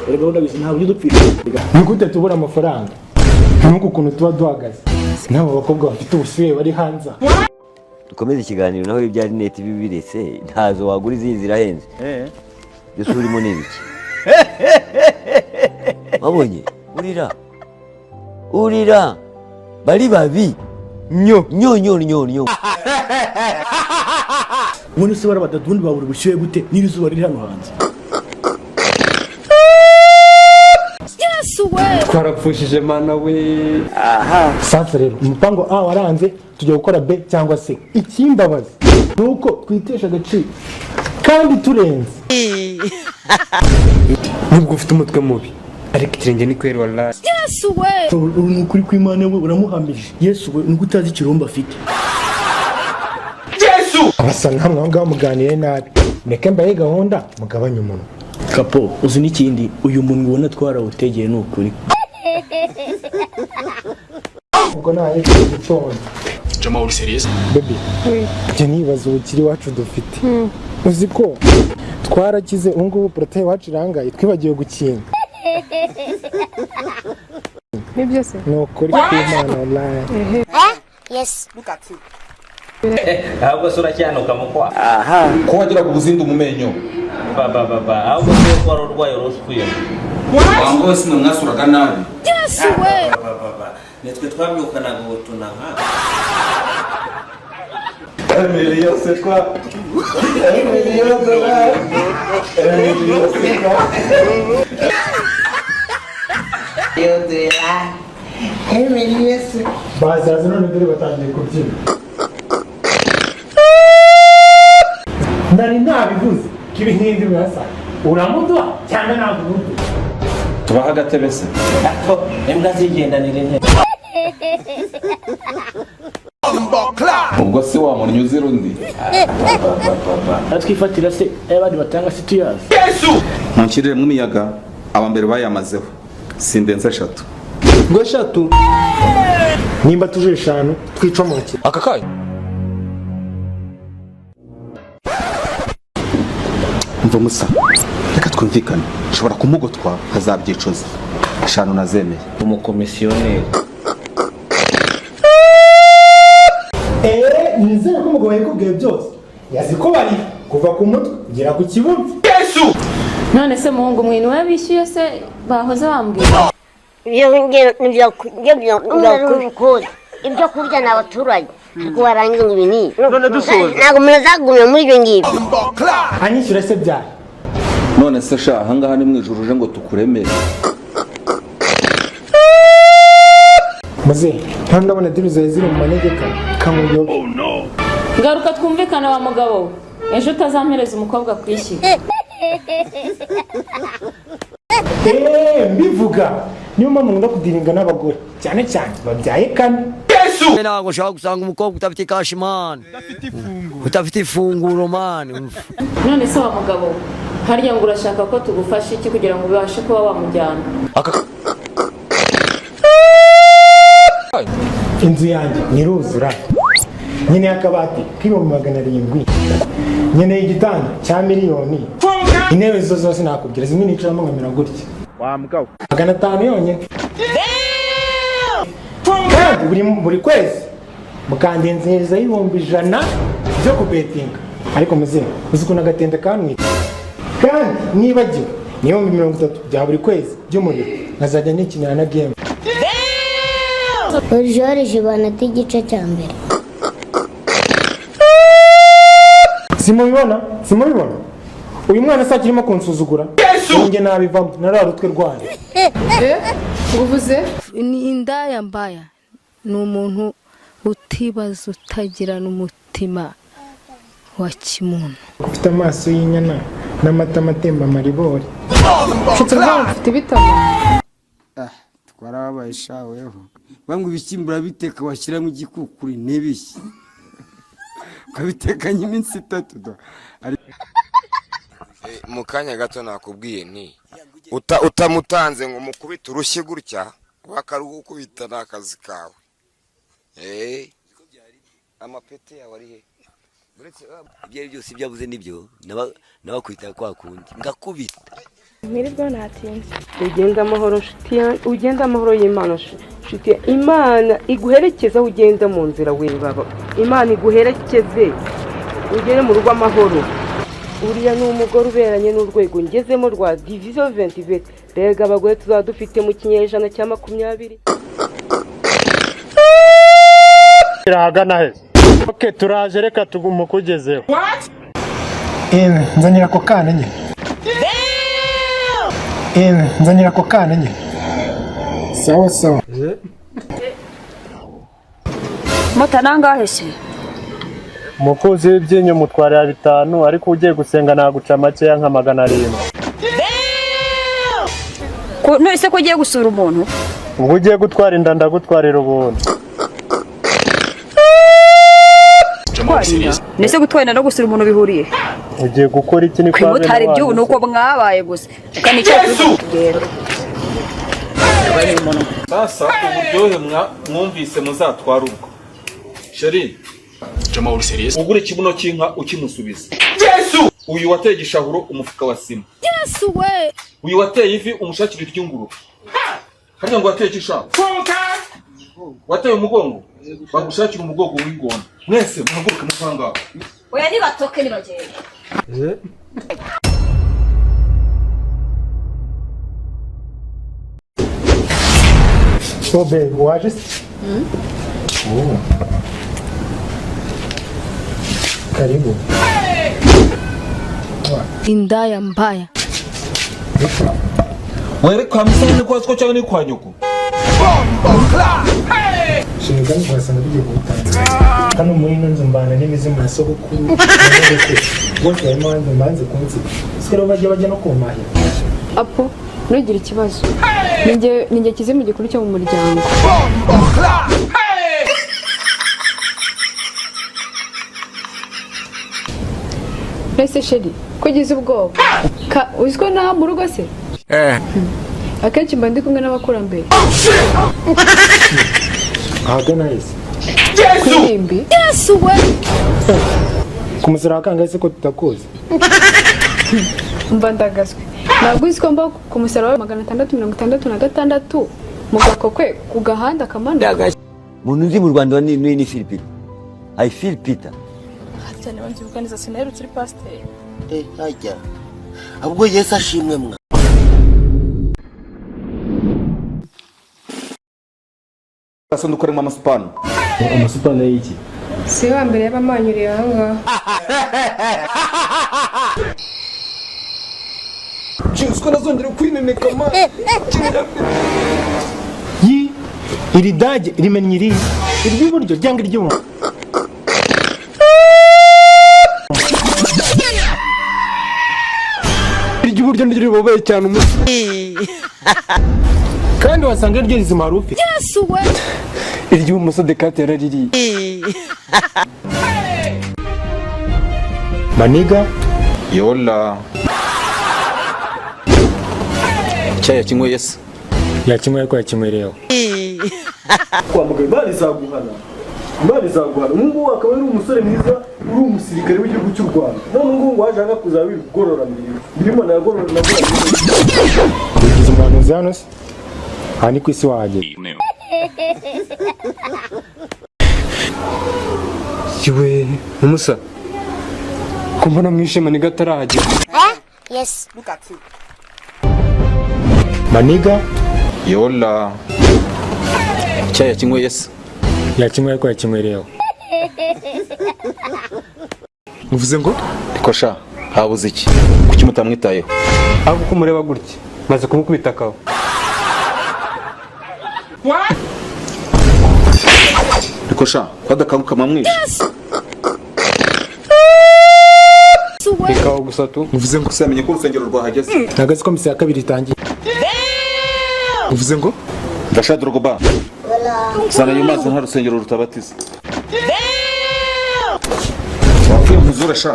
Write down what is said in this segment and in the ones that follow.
Erega ndabizi ntabwo dupfira. Ni gute tubura amafaranga? Nuko ukuntu tuba duhagaze n'abo bakobwa bafite ubushyuhe bari hanze. Dukomeze ikiganiro naho ibya rinete ibi biretse ntazo wagura, izindi zirahenze. Byose urimo ni ibiki wabonye? Urira urira bari babi nyo nyo nyo nyo nyo. Ubundi se bari abadadundi babura ubushyuhe gute n'iri zuba riri hano hanze? Twarapfushije mana we. Sasa rero umupango A waranze, tujya gukora B cyangwa C. Ikimbabaza ni uko twitesha agaciro kandi turenze. Nubwo ufite umutwe mubi ariko ikirenge ni kweri wallahi. Uru ni ukuri kw'Imana, we uramuhamije. Yesu we, nuko utazi ikirombo afite. Abasa namwe aho ngaho muganire nabi, mureke mbaye gahunda mugabanye umunwa. Kapo, uzi n'ikindi? Uyu muntu ubona twarawutegeye, ni ukuri. Ubwo nawe gitondo. Jama, uri serious? Baby, njye nibaza ubukire iwacu dufite. Uzi ko twarakize ubu ngubu? Porotaye iwacu irangaye, twibagiwe gukinga. Nibyo se? Ni ukuri kw'Imana wallahi. Yes. Ahubwo se uracyanuka mukwa? Ko wagiraga ubuzindu mu menyo. Baba baba, ahubwo se ko wari urwaye uruswiye? Wanga wese mwasuraga nabi. Baba, nitwe twabyukanaga ubutuna nka Bazaza none dore batangiye kubyina. Nari nabivuze ko ibihindi birasa, uramuduha cyangwa ntabwo umuduha? Tubaha agatebe se? Ako imbwa zigendanira intebe. Ubwo se wa muntu uzira undi? Aratwifatira se ay'abandi batanga se tuyazi? Munshyiriremo imiyaga, aba mbere bayamazeho sindenze eshatu. Ngo eshatu? Nimba tuje eshanu twicomokera. Aka kanya. Mva musa, reka twumvikane, nshobora kumugotwa nkazabyicuza. Eshanu nazemeye. Umukomisiyoneri. Eee, nizere ko umugabo yakubwiye byose, yazi ko bari kuva ku mutwe kugera ku kibuno. None se muhungu mwini we bishyuye se bahoze bambwira? Ibyo kurya ni abaturage, ariko warangiza ngo ibi ni ntabwo muzagumya muri ibyo ngibyo. Anyishyura se byari? None se sha, ahangaha ni mu ijuru uje ngo tukuremere? Muzehe, hano ndabona diri zawe ziri mu manegeka kamuyobe. Garuka twumvikane wa mugabo we, ejo utazampereza umukobwa kwishyura. Eee, mbivuga, niyo mpamvu nkunda kudiringa n'abagore, cyane cyane babyaye kane. Ntabwo ushobora gusanga umukobwa udafite cash man, udafite ifunguro man. None se wa mugabo we, harya ngo urashaka ko tugufasha iki kugira ngo ubashe kuba wamujyana? Aka Inzu yanjye ntiruzura, nkeneye akabati k'700,000, nkeneye igitanda cya miliyoni, intebe zo zose nakubwira zimwe nicaramo nkamera gutya, 500 yonyine, kandi buri kwezi mukandenzereza 100,000 byo kubetinga. Ariko muzehe, uzi ukuntu agatende kantwite? Kandi nibagiwe n'30,000 bya buri kwezi by'umuriro, nkazajya nikinira na game. Joriji banata igice cya mbere. Simubibona, simubibona, uyu mwana se akirimo kunsuzugura? Njye nabivamo narara utwe rwanyu. Uvuze? Ni indaya mbaya, ni umuntu utibaza, utagira n'umutima wa kimuntu. Ufite amaso y'inyana n'amatama atemba amaribori. Nshuti rwangu, mfite ibitabo. Twarababaye sha weho. Bamwe ibishyimbo urabiteka, washyiramo igikukuri ntibishye, ukabitekanye iminsi itatu do. Mu kanya gato nakubwiye nti utamutanze ngo mukubite urushyi gutya wakarugukubita, ni akazi kawe. Amapeti yawe ari he? Ibyo ari byose ibyo avuze nibyo, nabakwita kwa kundi ngakubita. Mwirirwa natinze. Ugenda amahoro nshuti yanjye, ugenda amahoro y'Imana nshuti ya Imana iguherekeze aho ugenda mu nzira we baba. Imana iguherekeze ugere mu rugo amahoro. Uriya ni umugore uberanye n'urwego ngezemo rwa division 20. Mbega abagore tuzaba dufite mu kinyejana cya 20. Irahagana he? Okay, turaje reka tumukugezeho. Nzanira ako kana nyine. Nzanira ako kana nyine. Sawa sawa. Mota nangahe se? Umukuzi w'ibyinyo mutwarira 5 ariko ugiye gusenga naguca makeya nka 700. None se ko ugiye gusura umuntu? Ubwo ugiye gutwara inda ndagutwarira ubuntu. Nese gutwara inda no gusura umuntu bihuriye? Ugiye gukora iki ni kwa bene wanyu? Nuko mwabaye gusa. Tugenda. Sasa uburyohe mwumvise muzatwara ubwo. Sheri, ugure ikibuno cy'inka ukimusubiza. Yesu! Uyu wateye igishahuro umufuka wa sima. Yesu we! Uyu wateye ivi umushakira iry'ingurube. Harya ngo wateye igishahuro? Wateye umugongo? Bagushakira umugongo w'ingona. Mwese muhaguruke muvanga. Oya nibatoke nibagende. So babe, waje se? Oh. Karibu. Indaya mbaya. Were kwa misani kwa siko cyangwa ni kwa nyoko? Shinigani wasanga bigiye kugutangira. Hano muri ino nzu mbana n'imizimu ya sogokuru. Bose barimo banze mbanze kunsiga. Siko rero bajya no kumpahira. Apo, ntugire ikibazo. Ninjye kizimu gikuru cyo mu muryango. Mbese sheri, ko ugize ubwoba? Uzi ko ntaha mu rugo se? Akenshi mba ndi kumwe n'abakurambere. Ahagana hese? Kuririmbi. Yesu we! Ku musaraba kangahe se ko tutakuzi? Mba ndagaswe. Ntabwo uzi ko mba ku musaraba 666 mu gakokwe ku gahanda kamanuka. Muntu nzi mu Rwanda ni Philipita. I feel Peter. Cyane banzibuka neza sinaherutse uri pasiteri. Hajya. Ahubwo Yesu ashimwe mwa. Asanduku karimo amasupano. Amasupano y'iki? Si wa mbere y'abamanyuriye aha ngaha. Jinsi nazongera kwineneka ma. Yi, iri dage rimennye irihe? Iry'iburyo cyangwa iry'ibumoso? Iry'iburyo niryo ribabaye cyane umunsi. Kandi wasanga iryo rizima wari ufite. Yesu we! Iry'ibumoso Descartes yaraririye. Maniga. Yola. Icyayi yakinyweye se? Yakinyweye ko yakinywereyeho. Kwa muganga Imana izaguhana. Imana izaguhana. Ubu ngubu akaba ari umusore mwiza, uri umusirikare w'igihugu cy'u Rwanda. None ubu ngubu waje hano kuzaba wigorora mirimo. Birimo nagorora nagorora. Ugize umuhanuzi hano se? Aha ni ku isi wahagera. Yewe, Musa. Ko mbona mwishima ni gatarahagera. Yes. Look at you. Maniga. Yola. Icyayi yakinyweye se? Yakinyweye ko yakinywereyeho. Uvuze ngo? Niko sha, habuze iki? Kuki mutamwitayeho? Ahubwo uko umureba gutya, maze kumukubita akaba. Niko sha, ko adakanguka mwamwishe? Ikawa gusa tu. Uvuze ngo samenye ko urusengero rwahageze. Ntabwo azi ko misa ya kabiri itangiye. Uvuze ngo? Ndasha Drogba. Sana ayo mazi nta rusengero rutabatiza. Wapfuye muzura sha.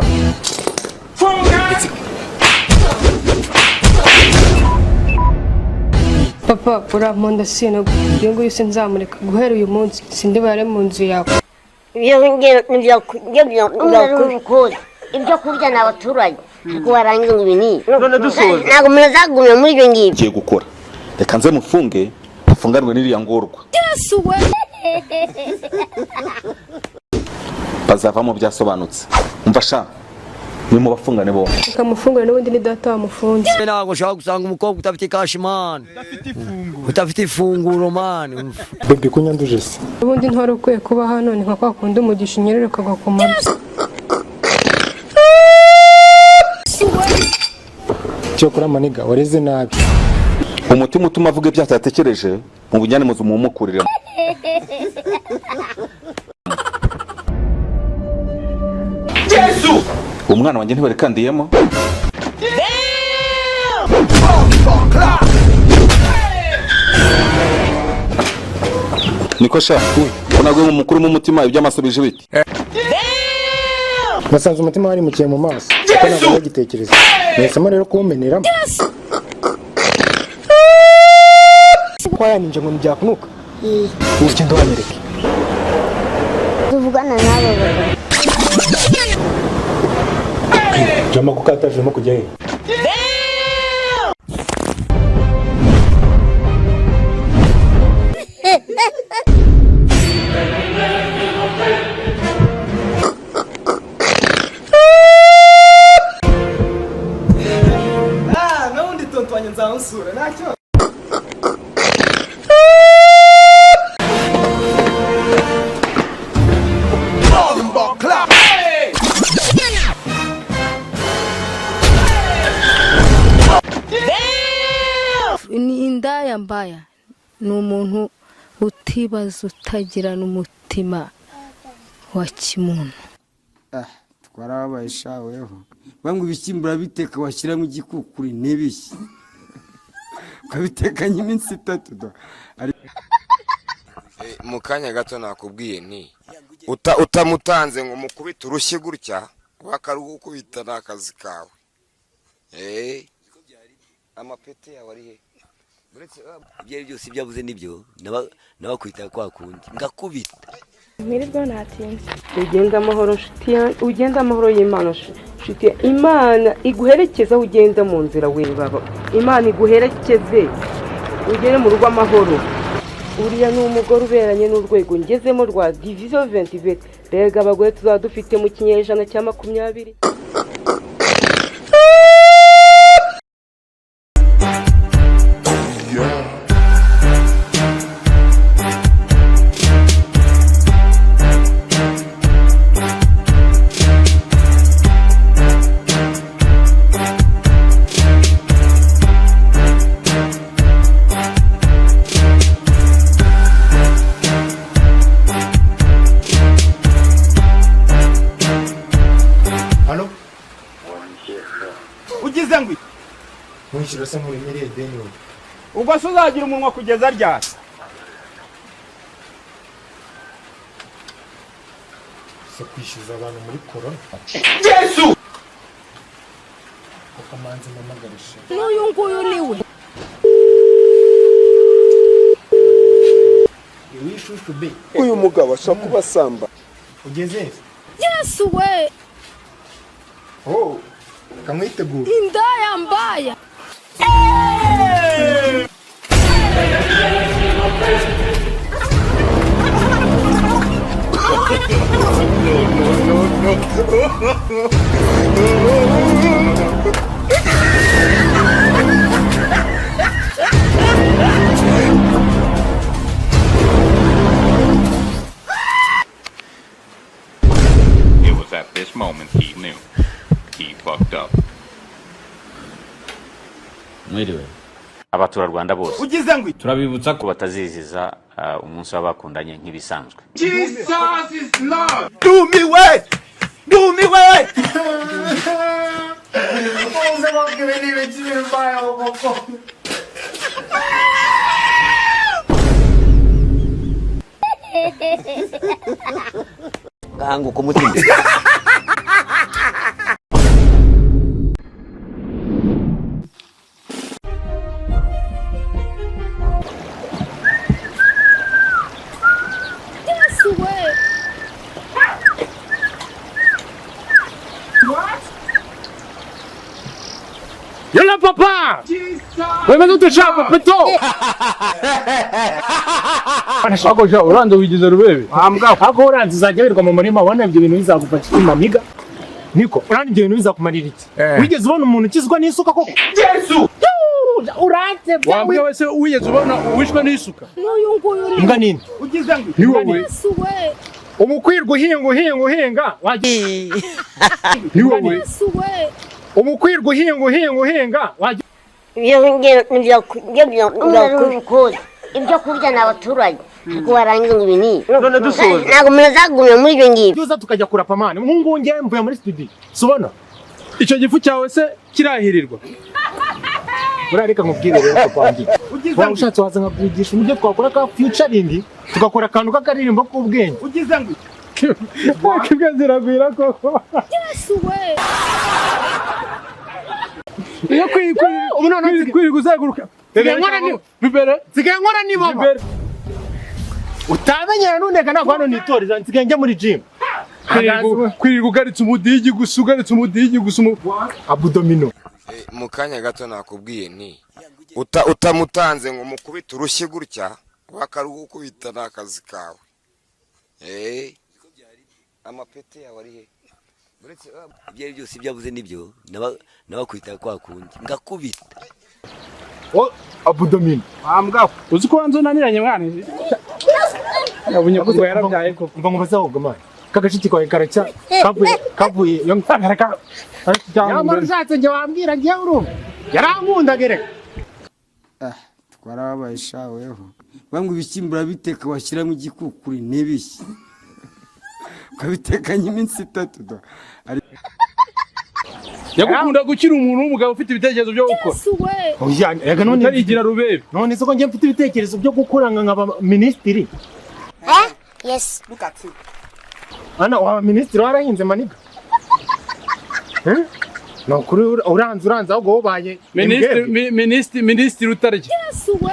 Papa urampunda sinago. Uyu nguyu sinzamureka guhera uyu munsi sindi bare mu nzu yawe. Ibyo Ibyo kurya ni abaturage, ariko warangiza ngo ibi ni ntabwo muzagumya muri ibyo ngibyo. Ngiye gukora, reka nze mufunge, afunganwe n'iriya ngorwa. Yesu we. Bazavamo byasobanutse. Umva sha, ni mu bafungane bombi. Reka mufungure, n'ubundi ni data wamufunze. Ntabwo ushobora gusanga umukobwa udafite cash man, udafite ifunguro man. Bebe, kunyanduje se? Ubundi ntwari ukwiye kuba hano, ni nka kwa kundi umugisha unyerera ukagwa ku mavi. Cyokora maniga wareze nabi. Umutima utuma avuga ibyo atatekereje mu bujyane muzu mumukuriremo. Yesu! Umwana wanjye ntibarikandiyemo. Niko sha, ko naguye mu mukuru mu mutima, iby'amaso bije biti. Nasanze umutima warimukiye mu maso kuko ntabwo ndagitekereza, nahisemo rero kuwumeneramo ko yaninje ngo ntibyakunuka, ugenda wanyereke. Tuvugana n'abo bagabo. Jama, kuko atajemo kujya he? N'ubundi tonto wanjye nzamusura, ntacyo. Ni indaya mbaya, ni umuntu utibaza, utagira n'umutima wa kimuntu. Twarababaye sha weho, bamwe ibishyimbo urabiteka washyiramo igikukuri ntibishye, ukabitekanye iminsi 3 do. Mu kanya gato nakubwiye nti utamutanze ngo mukubite urushyi gutya, wakarugukubita ni akazi kawe. Amapeti yawe ari he? Ibyo ari byose ibyo avuze nibyo, nabakwita kwa kundi ngakubita. Mwirirwa, natinze. Ugenda amahoro nshuti yanjye, ugenda amahoro y'Imana nshuti ya Imana iguherekeze aho ugenda mu nzira we baba. Imana iguherekeze ugere mu rugo amahoro. Uriya ni umugore uberanye n'urwego ngezemo rwa division 28. Mbega abagore tuzaba dufite mu kinyejana cya 20. Halo? Ugize ngo Mwishyura se nkuremereye deni wowe? Ubwo se uzagira umunwa kugeza ryari? Se kwishyuza abantu muri corona. Yesu! Kuko manzi mpamagarisha. N'uyu nguyu ni we. Wishushu be. Uyu mugabo ashobora kuba asamba. Ugeze? Yesu we. Oh, kamwitegura. Indaya mbaya. It was at this moment he knew. He fucked up. Mwiriwe abaturarwanda bose. Ugize ngo Turabibutsa ko bataziziza umunsi w'abakundanye nk'ibisanzwe. Jesus is Lord. Ndumiwe! Ndumiwe! Muze babwiwe n'ibiki bimbayeho koko. Gahanguka umutima. Yesu we. Papa! Wemeze ute sha papa to? Ako sha uranze wigize rubebe. Ako uranze uzajya wirirwa mu murima ubona ibyo bintu bizagufasha iki mamiga? Niko, uranze ibyo bintu bizakumarira iki? Wigeze ubona umuntu ukizwa n'isuka koko? Yesu! Uranze Wambwa wese wigeze ubona uwishwe n'isuka? N'uyu nguyu ni Imbwa nini? Ni wowe. Yesu we! Umukwirwa uhinga uhinga uhinga wajya Ni wowe. Yesu we! Umukwirwa uhinga uhinga uhinga wajya Ibyo kurya ni abaturage ariko warangiza ngo ibi ni ntabwo muzagumya muri ibyo ngibyo. Tuza tukajya kurapa mani. Nk'ubu ngiye mvuye muri studio. Subona. Icyo gifu cyawe se kirahirirwa? Buriya reka nkubwire rero papa wanjye. Waba ushatse waza nkakwigisha uburyo twakora ka featuring tugakora akantu k'akaririmbo k'ubwenge. Ugize ngo Imbwa ziragwira koko. Yesu we! Iyo kwirirwa uzenguruka. Nsigaye nkora ni Bibere. Nsigaye nkora ni baba. Utamenyera nundeka ntabwo hano nitoreza nsigaye njya muri gym. Kwirirwa ugaritse umudigi gusa ugaritse umudigi gusa Abdomino. Mu kanya gato nakubwiye nti utamutanze ngo mukubite urushyi gutya wakarugukubita ni akazi kawe. Amapeti yawe ari he? Ibyo ari byose ibyo avuze nibyo nabakwita kwa kundi ngakubita. Abdomino. Wambwa uzi ko wanze unaniranye mwana. Yabunye ko yarabyaye koko. Mva nkubaze ahubwo mani. Kagashiki kawe karacya kavuye kavuye yo nkareka. Nyamara ushatse njye wambwira ngiye urumva. Yarankundaga reka. Twarababaye sha weho. Bamwe ibishyimbo urabiteka washyiramo igikukuri ntibishye. Ukabitekanye iminsi itatu da. Yagukunda gukira umuntu w'umugabo ufite ibitekerezo byo gukora. Yesu we! Oya, reka none utarigira rubebe. None se ko njye mfite ibitekerezo byo gukora nkaba minisitiri. Yes. Ana waba minisitiri warahinze maniga. Ni ukuri uranze uranze ahubwo wubaye Minisitiri minisitiri minisitiri utarya. Yesu we!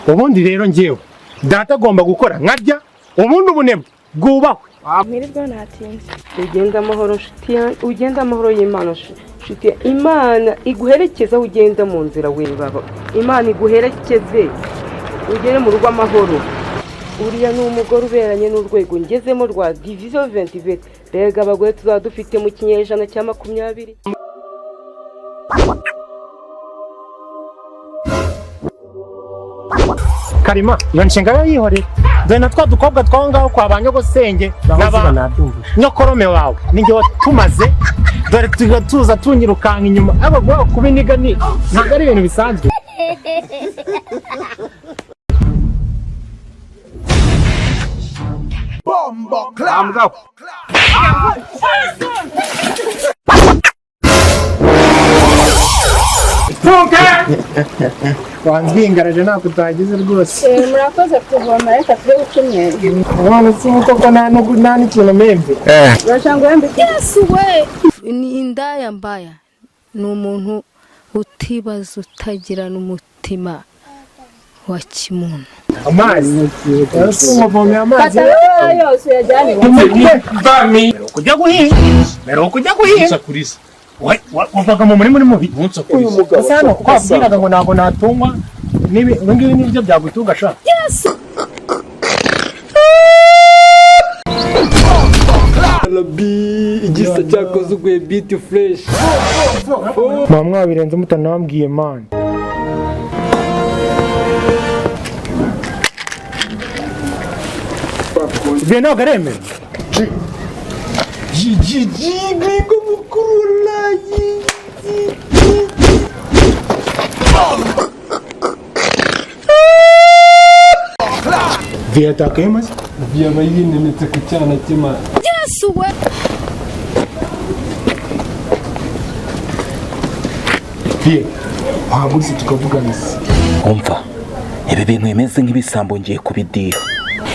Ubundi rero njyewe data agomba gukora nkarya ubundi ubunebwe bwubahwe. Mwirirwa natinze. Ugenda amahoro nshuti yanjye, ugenda amahoro y'Imana nshuti ya Imana iguherekeze aho ugenda mu nzira we baba. Imana iguherekeze ugere mu rugo amahoro. Uriya ni umugore uberanye n'urwego ngezemo rwa division 28. Mbega abagore tuzaba dufite mu kinyejana cya 20. Karima iyo nshinga yo yihorera. Dore na twa dukobwa twaho ngaho kwa ba nyogosenge n'aba nyokorome wawe ninjye watumaze. Dore tuba tuza tunyirukanka inyuma abo bwo kubiniga ni ntabwo ari ibintu bisanzwe. Bombo clap. Wanzwingaraje ntabwo utagize rwose. Murakoze kuvoma reka tujye guca imyenda. None se ubu koko nta n'ikintu mpembye. Urashaka ngo uhembe iki? Yesu we! Ni indaya mbaya. Ni umuntu utibaza utagira n'umutima wa kimuntu. Amazi. Umuvomye amazi. Fata yose uyajyane iwawe. Kujya guhinga. Mbere kujya guhinga. Wavaga mu murima uri mubi. Uyu mugabo Gusa hano kuko wabwiraga ngo ntabwo natungwa n'ibi ngibi nibyo byagutunga sha. Yesu! Rabi igisa cyakoze uguye biti fresh. Mwa mwabirenze mutanambwiye man. Ibyo ntabwo aremera. G G G gringo mukuru wallahi. Viyatakaye maze. Yaba yinenetse ku cyana cy'Imana. Yesu we! Viye, wahagurutse tukavugana se. Umva ibi bintu bimeze nk'ibisambo ngiye kubidiha.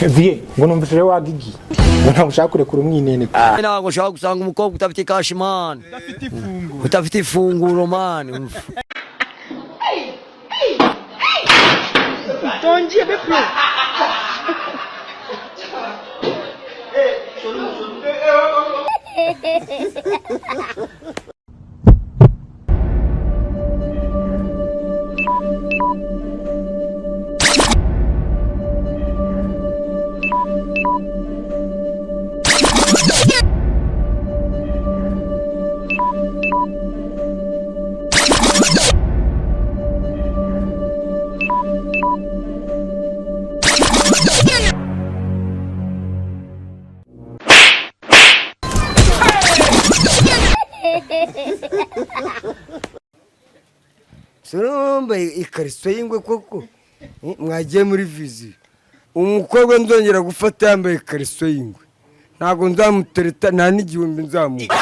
Viye, ngo numvise rero wagigiye. Ngo ntabwo ushaka kurekura umwinene. Ntabwo ushaka gusanga umukobwa udafite cash man. Udafite ifunguro man. Bom dia, bebê. Wambaye ikariso y'ingwe koko? Mwagiye muri viziyo, umukobwa nzongera gufata yambaye ikariso y'ingwe ntabwo nzamutereta, nta n'igihumbi nzamuha.